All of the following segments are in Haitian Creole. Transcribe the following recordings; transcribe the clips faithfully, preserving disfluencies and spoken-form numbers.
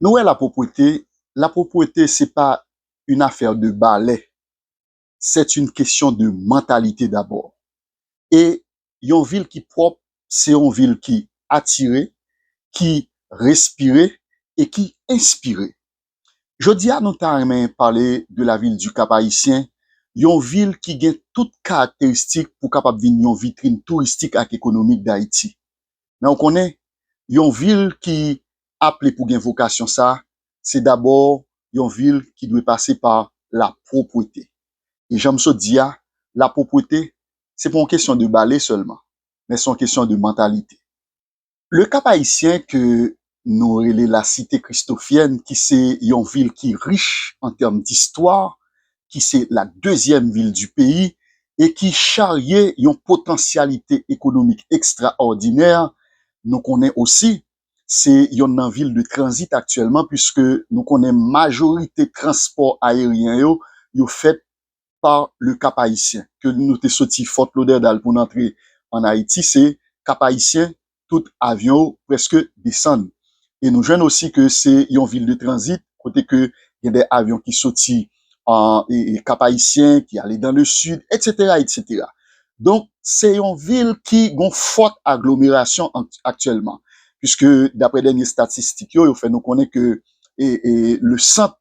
Nou wè lapwopwete, lapwopwete se pa une affaire de balè, c'est une question de mentalité d'abord. E yon vil ki pwòp, se yon vil ki atire, ki respire e ki enspire. Jodi a, nou ta renmen pale de la ville du Cap-Haïtien, yon vil ki gen tout karakteristik pou kapab vin yon vitrin touristik ak ekonomik Dayiti. Men w konnen, yon vil ki aple pou gen vokasyon sa, se dabò yon vil ki dwe pase pa lapwopwete. E jan m sot di a, lapwopwete, se pa yon kesyon de balè sèlman, men se yon kesyon de mantalite. Le Cap-Haïtien ke nou rele la Cité Christophienne, ki se yon vil ki rich an tèm distwa, ki se la dezyèm vil di peyi, e ki charye yon potansyalite ekonomik ekstraòdinè, nou konnen osi, se yonn nan vil de tranzit aktyèlman, piske nou konnen majorite transpò ayeryen yo, yo fèt pa le Cap-Haïtien. Ke nou te soti Fort Lauderdale pou n antre ann Ayiti, se Cap-Haïtien, tout avyon yo prèske desann. E nou jwenn osi ke se yon vil de tranzit, kote ke gen de avyon ki soti an, e, e Cap-Haïtien, ki ale dans le sud, et cetera, et cetera. Donk, se yon vil ki gon fòt aglomerasyon an, aktyèlman. Piske, daprè dènye estatistik yo, yo fè nou konnen ke, e, e, le sant,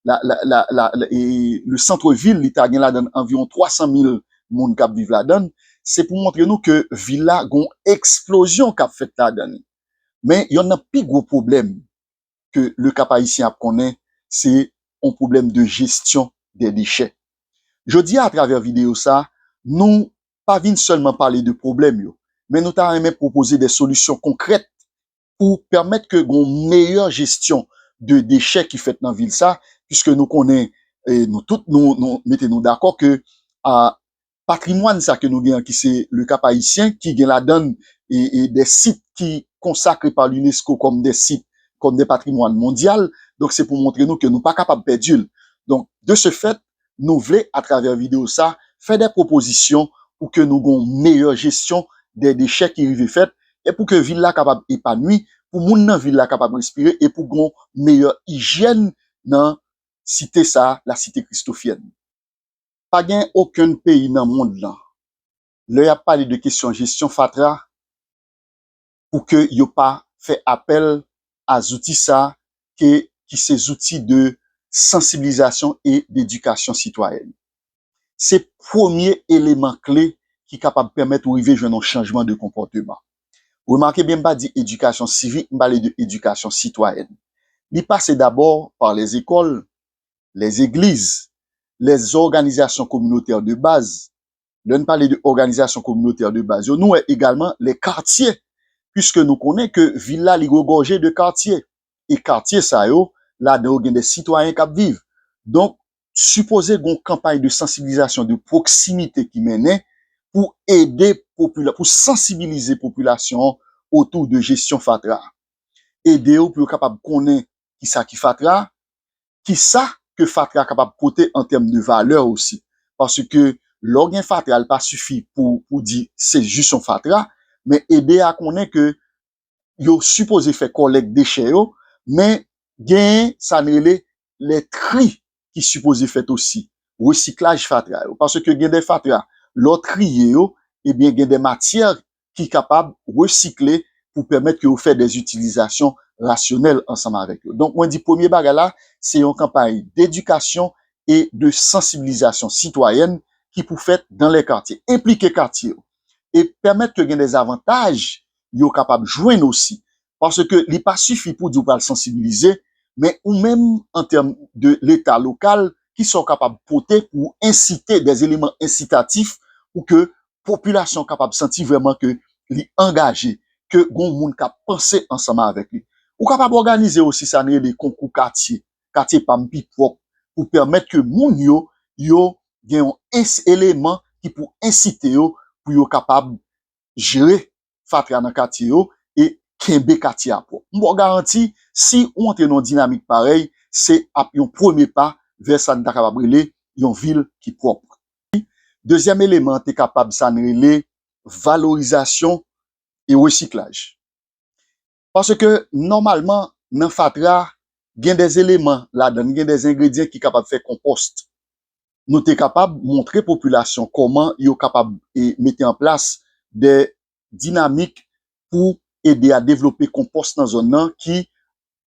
la, la, la, la, la, e, le sant vil, li ta gen ladan anviwon twa san mil moun k ap viv ladan, se pou montre nou ke vil la gon eksplozyon k ap fèt ladan li. Men, yonn nan pi gwo pwoblèm ke le Cap-Haïtien ap konnen, se yon pwoblèm de jesyon dè dechè. Jodi a, atravè videyo sa, nou pa vin sèlman pale de pwoblèm yo, men nou ta renmen pwopoze de solisyon konkrèt pou pèmèt ke gon meyè jesyon de dechè ki fèt nan vil sa, piske nou konnen, e, nou tout, nou, nou mete nou dakò ke, a, patrimwàn sa ke nou gen an, ki se le Cap-Haïtien, ki gen ladan l, e, e de sit ki konsakre pa l'UNESCO kòm de sit, kòm de patrimwàn mondyal. Donk, se pou montre nou ke nou pa kapab pèdi l. Donk, de ce fait, nou vle, atravè videyo sa, fè de pwopozisyon pou ke nou gon meyè jesyon de dechè ki rive fèt, e pou ke vil la kapab epanwi, pou moun nan vil la kapab respire, e pou gon meyè ijyèn nan site sa, la Cité Christophienne. Pa gen okenn peyi nan mond lan, lè y ap pale de kesyon jesyon fatra, pou ke yo pa fè apèl a zouti sa ke, ki se zouti de sansibilizasyon e dedikasyon sitwayèn. Se premye eleman kle ki kapab pèmèt ou rive jwenn yon chanjman de konpòteman. Remake byen, m pa di edikasyon sivik, m pale de edikasyon sitwayèn. Li pase dabò pa lèzekòl, lèzegliz, lèzòganizasyon kominotè de baz. Lè n pale de òganizasyon kominotè de baz yo, nou wè egalman lè katye, piske nou konnen ke vil la, li regòje de katye. E katye sa yo, ladan yo gen de sitwayen k ap viv. Donk, sipoze gen yon kanpay de sansibilizasyon de pwoksimite ki mennen pou ede popila-, pou sansibilize popilasyon an otou de jesyon fatra. Ede yo pou yo kapab konnen kisa ki fatra, kisa ke fatra kapab pote an tèm de valè osi. Paske lè w gen fatra, li pa sifi pou, pou di se jis yon fatra, men ede a konnen ke yo sipoze fè kòlèk dechè yo, men gen sa n rele lè tri ki sipoze fèt osi, resiklaj fatra yo. Paske gen de fatra, lè w triye yo, ebyen, gen de matyè ki kapab resikle pou pèmèt ke yo fè de itilizasyon rasyonèl ansanm avèk yo. Donk, mwen di premye bagay la, se yon kanpay dedikasyon e de sansibilizasyon sitwayèn ki pou fèt dans les quartiers. Enplike katye yo e pèmèt ke gen de avantaj yo kapab jwenn osi. Paske li pa sifi pou di w pral sansibilize, men ou menm, an tèm de Leta lokal, kisa w kapab pote pou ensite de eleman ensitatif pou ke popilasyon kapab santi vrèman ke li angaje, ke gon moun k ap panse ansanm avèk li. Ou kapab òganize osi sa n rele konkou katye, katye pa m pi pwòp, pou pèmèt ke moun yo, yo gen yon ens-, eleman ki pou ensite yo pou yo kapab jere fatra nan katye yo e kenbe katye a pwòp. M ba w garanti, si ou antre nan yon dinamik parèy, se ap yon premye pa vè sa n ta kapab rele yon vil ki pwòp. Dezyèm eleman an te kapab sa n rele valorizasyon e resiklaj. Paske nòmalman, nan fatra, gen de eleman ladan, gen de engredyan ki kapab fè konpòs. Nou te kapab montre popilasyon kòman yo kapab e, mete an plas de dinamik pou ede a devlope konpòs nan zòn nan ki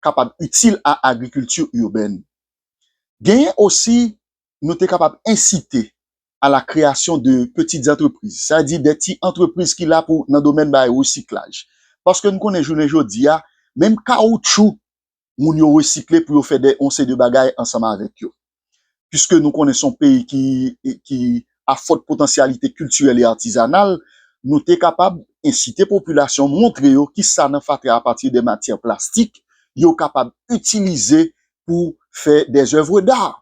kapab itil a agrikilti ibèn. Genyen osi, nou te kapab ensite a la kreyasyon de peti antrepriz, sa di de ti antrepriz ki la pou nan domèn bay resiklaj. Paske nou konnen jounen jodi a, menm kawoutchou, moun yo resikle pou yo fè de, yon seri de bagay ansanm avèk yo. Piske nou konnen se yon peyi ki, ki a fòt potansyalite kiltirèl e atizanal, nou te kapab ensite popilasyon, montre yo ki sa nan fatra apati de matyè plastik, yo kapab itilize pou fè de zèv d'art.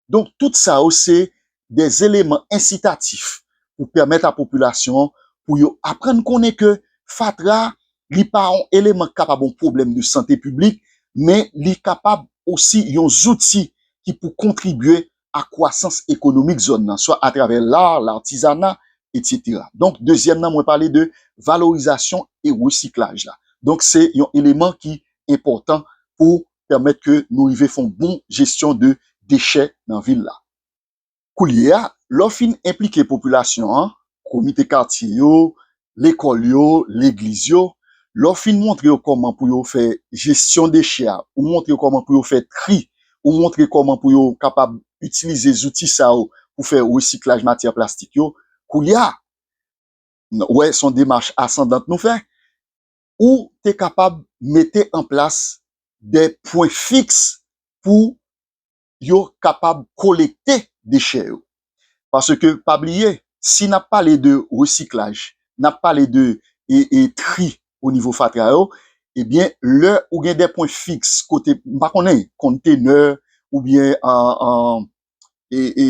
Donk, tout sa yo se de eleman ensitatif pou pèmèt a popilasyon an pou yo aprann konnen ke fatra, li pa yon eleman ki kapab yon pwoblèm de sante piblik, men li kapab osi yon zouti ki pou kontribye a kwasans ekonomik zòn nan, swa atravè lar, lartizana, etsetera. Donk, dezyèm nan, mwen pale de valorizasyon e resiklaj la. Donk, se yon eleman ki enpòtan pou pèmèt ke nou rive fè yon bon jesyon de dechè nan vil la. Koulye a, lè w fin enplike popilasyon an, komite katye yo, lekòl yo, legliz yo, lè w fin montre yo kòman pou yo fè jesyon dechè a, ou montre yo kòman pou yo fè tri, ou montre kòman pou yo kapab itilize zouti sa yo pou fè resiklaj matyè plastik yo, koulye a, n-, wè, se yon demach asandant nou fè, ou te kapab mete an plas de pwen fiks pou yo kapab kolekte dechè yo. Paske, pa bliye, si n ap pale de resiklaj, n ap pale de e, e tri o nivo fatra yo, ebyen, lè ou gen de pwen fiks kote, m pa konnen, kontenè oubyen an, an, e, e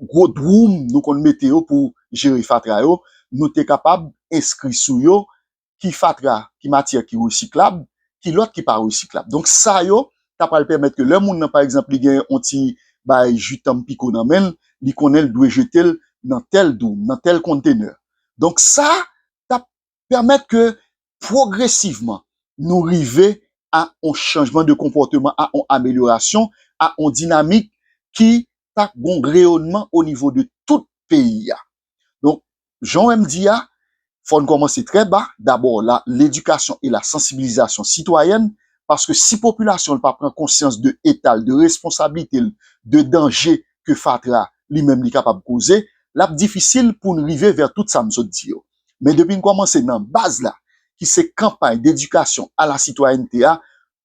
gwo dwoum nou konn mete yo pou jere fatra yo, nou te kapab enskri sou yo ki fatra, ki matyè ki resiklab, ki lòt ki pa resiklab. Donk, sa yo, ta pral pèmèt ke lè moun nan, pa egzanp, li gen yon ti bay ji tanm piko nan men l, li konnen l dwe jete l nan tèl dwoum, nan tèl kontenè. Donk, sa, t ap pèmèt ke pwogresivman, nou rive a yon chanjman de konpòteman, a yon amelyorasyon, a yon dinamik ki t ap gon reyonman o nivo de tout peyi a. Donk, jan w wè m di a, fò n kòmanse trè ba, dabò la, ledikasyon e la sansibilizasyon sitwayèn, paske si popilasyon l pa pran konsyans de eta l, de responsablite l, de danje ke fatra li menm li kapab koze, l ap difisil pou n rive vè tout sa m sot di yo. Men depi n kòmanse nan baz la, ki se kanpay dedikasyon a la sitwayènte a,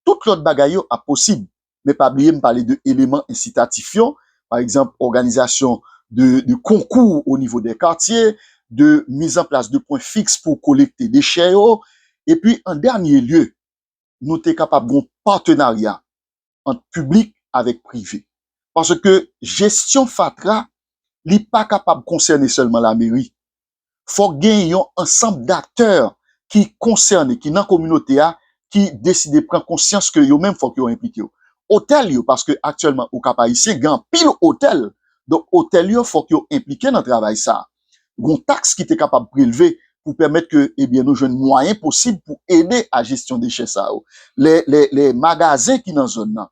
tout lòt bagay yo ap posib. Men pa bliye m pale de eleman ensitatif yo, pa egzanp, òganizasyon de, de konkou o nivo de katye, de mizanplas de pwen fiks pou kolekte dechè yo, epi an dènye lye, nou te kapab gon patenarya ant piblik avèk prive. Paske jesyon fatra, li pa kapab konsène sèlman lameri. Fòk gen yon ansanm daktè ki konsène, ki nan kominote a, ki deside pran konsyans ke yo menm fòk yo enplike yo. Otèl yo, paske aktyèlman, o Kap Ayisyen, gen anpil otèl. Donk, otèl yo, fòk yo enplike nan travay sa a. Gon taks ki te kapab prelve pou pèmèt ke, ebyen, nou jwenn mwayen posib pou ede a jesyon dechè sa yo. Lè, lè, lè magazen ki nan zòn nan,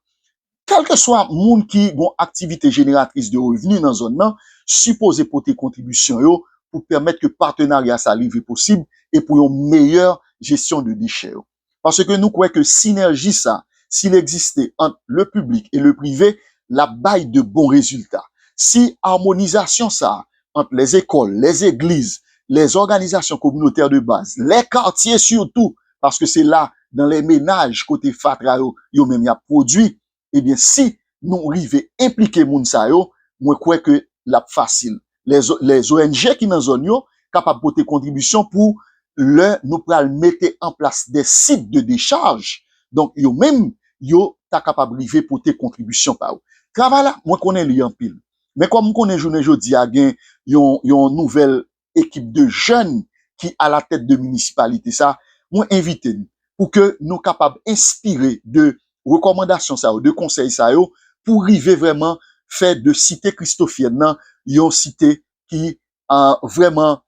kèlkeswa moun ki gon aktivite jeneratris de revni nan zòn nan, sipoze pote kontribisyon yo pou pèmèt ke patenarya sa rive posib e pou yon meyè jesyon de dechè yo. Paske nou kwè ke sinèji sa, si l egziste ant le piblik e le prive, l ap bay de bon rezilta. Si amonizasyon sa ant lèzekòl, lèzegliz, lèzòganizasyon kominotè de baz, lèkatye sitou, paske se la, dan lè menaj, kote fatra yo, yo menm y ap pwodui, ebyen, si nou rive enplike moun sa yo, mwen kwè ke l ap fasil. Lè, lè O N G ki nan zòn yo kapab pote kontribisyon pou lè nou pral mete an plas de sit de dechaj. Donk, yo menm, yo ta kapab rive pote kontribisyon pa yo. Travay la, mwen konnen li anpil. Men kòm m konnen jounen jodi a gen yon, yon nouvèl ekip de jèn ki alatèt de minisipalite sa, mwen envite n pou ke nou kapab enspire de rekòmandasyon sa yo, de konsèy sa yo, pou rive vrèman fè de site kristofyèn nan yon site ki, a, vrèman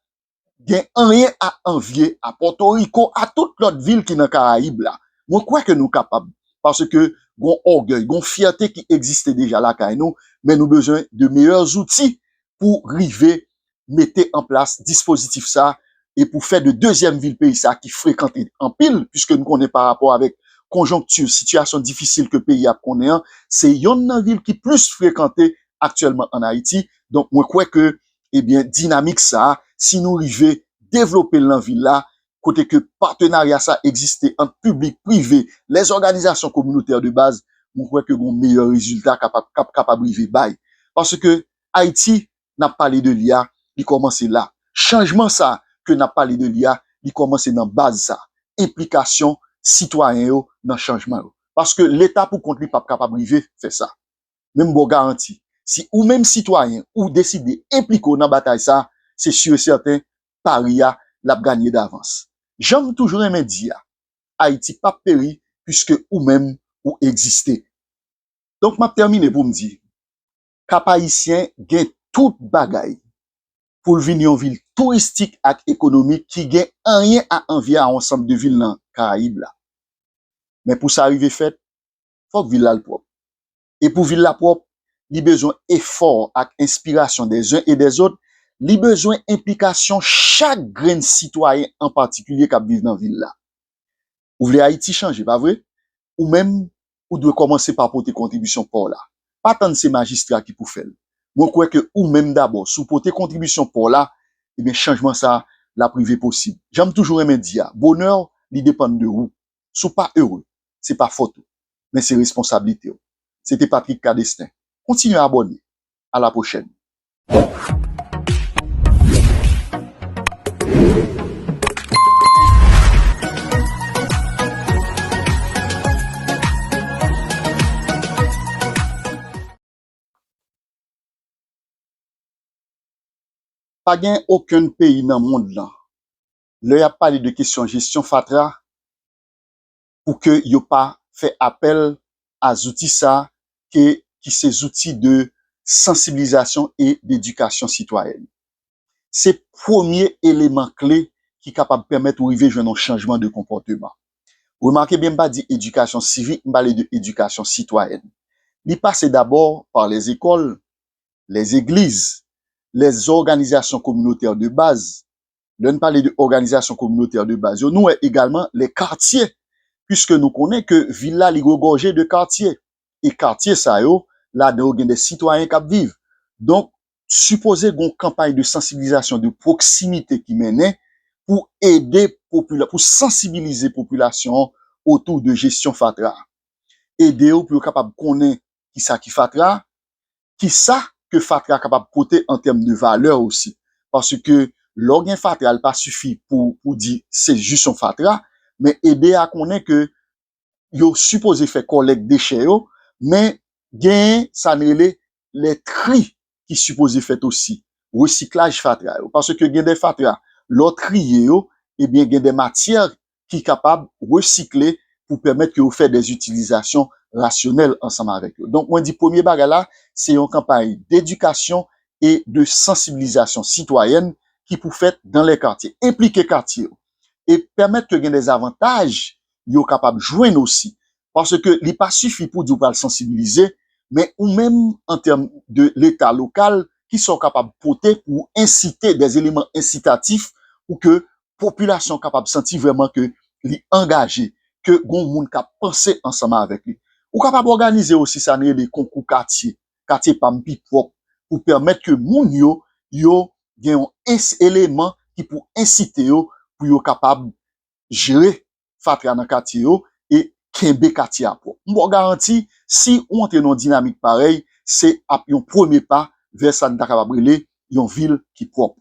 gen anyen a anvye a Pòtoriko, a tout lòt vil ki nan Karayib la. Mwen kwè ke nou kapab, paske gon ògèy, gon fyète ki egziste deja lakay nou, men nou bezwen de meyè zouti pou rive mete an plas dispozitif sa e pou fè de dezyèm vil peyi sa ki frekante anpil, piske nou konnen pa rapò avèk konjonkti, sitiyasyon difisil ke peyi ap konnen an, se yonn nan vil ki plis frekante aktyèlman ann Ayiti. Donk, mwen kwè ke, ebyen, dinamik sa, si nou rive devlope l nan vil la, kote ke patenarya sa egziste ant piblik, prive, lèzòganizasyon kominotè de baz, mwen kwè ke gon meyè rezilta kapab, kap kapab rive bay. Paske Ayiti, n ap pale de li a, li kòmanse la. Chanjman sa ke n ap pale de li a, li kòmanse nan baz sa. Enplikasyon sitwayen yo nan chanjman yo. Paske Leta pou kont li p ap kapab rive fè sa. Men m ba w garanti, si ou menm sitwayen ou deside enplike w nan batay sa, se si e sèten, pari a, l ap ganye davans. Jan m toujou renmen di a, Ayiti p ap peri, piske ou menm ou egziste. Donk, m ap tèmine pou m di, Kap Ayisyen gen tout bagay pou l vin yon vil touristik ak ekonomik ki gen anyen a anvye a yon ansanm de vil nan Karayib la. Men pou sa rive fèt, fòk vil la l pwòp. E pou vil la pwòp, li bezwen efò ak enspirasyon dèzen e dèzòt, li bezwen enplikasyon chak grenn sitwayen an patikilye k ap viv nan vil la. Ou vle Ayiti chanje, pa vre? Ou menm, ou dwe kòmanse pa pote kontribisyon pa w la. Pa tann se majistra ki pou fè l. Mwen kwè ke ou menm dabò, si w pote kontribisyon pa w la, ebyen chanjman sa, l ap rive posib. Jan m toujou renmen di a, bonè w, li depann de ou. Si w pa ere, se pa fòt ou, men se responsablite w. Se te Patrick Cadestin. Kontinye abòne. À la prochaine. Pa gen okenn peyi nan mond lan, lè y ap pale de kesyon jesyon fatra, pou ke yo pa fè apèl a zouti sa ke, ki se zouti de sansibilizasyon e dedikasyon sitwayèn. Se premye eleman kle ki kapab pèmèt ou rive jwenn yon chanjman de konpòteman. Remake byen, m pa di edikasyon sivik, m pale de edikasyon sitwayèn. Li pase dabò pa lèzekòl, lèzegliz, lèzòganizasyon kominotè de baz. Lè n pale de òganizasyon kominotè de baz yo, nou wè egalman lè katye, piske nou konnen ke vil la, li regòje de katye. E katye sa yo, ladan yo gen de sitwayen k ap viv. Donk, sipoze gen yon kanpay de sansibilizasyon de pwoksimite ki mennen pou ede popila-, pou sansibilize popilasyon an otou de jesyon fatra. Ede yo pou yo kapab konnen kisa ki fatra, kisa ke fatra kapab pote an tèm de valè osi. Paske lè w gen fatra, li pa sifi pou, pou di se jis yon fatra, men ede a konnen ke yo sipoze fè kòlèk dechè yo, men genyen sa n rele lè tri ki sipoze fèt osi, resiklaj fatra yo. Paske gen de fatra, lè w triye yo, ebyen gen de matyè ki kapab resikle pou pèmèt ke yo fè de itilizasyon rasyonèl ansanm avèk yo. Donk, mwen di premye bagay la, se yon kanpay dedikasyon e de sansibilizasyon sitwayèn ki pou fèt dans les quartiers. Enplike katye yo e pèmèt ke gen de avantaj yo kapab jwenn osi. Paske li pa sifi pou di w pral sansibilize, men ou menm, an tèm de Leta lokal, kisa w kapab pote pou ensite, de eleman ensitatif, pou ke popilasyon kapab santi vrèman ke li angaje, ke gon moun k ap panse ansanm avèk li. Ou kapab òganize osi sa n rele konkou katye, katye pa m pi pwòp, pou pèmèt ke moun yo, yo gen yon ens-, eleman ki pou ensite yo, pou yo kapab jere fatra nan katye yo e kenbe katye a pwòp. M ba w garanti, si ou antre nan yon dinamik parèy, se ap yon premye pa vè sa n ta kapab rele yon vil ki pwòp.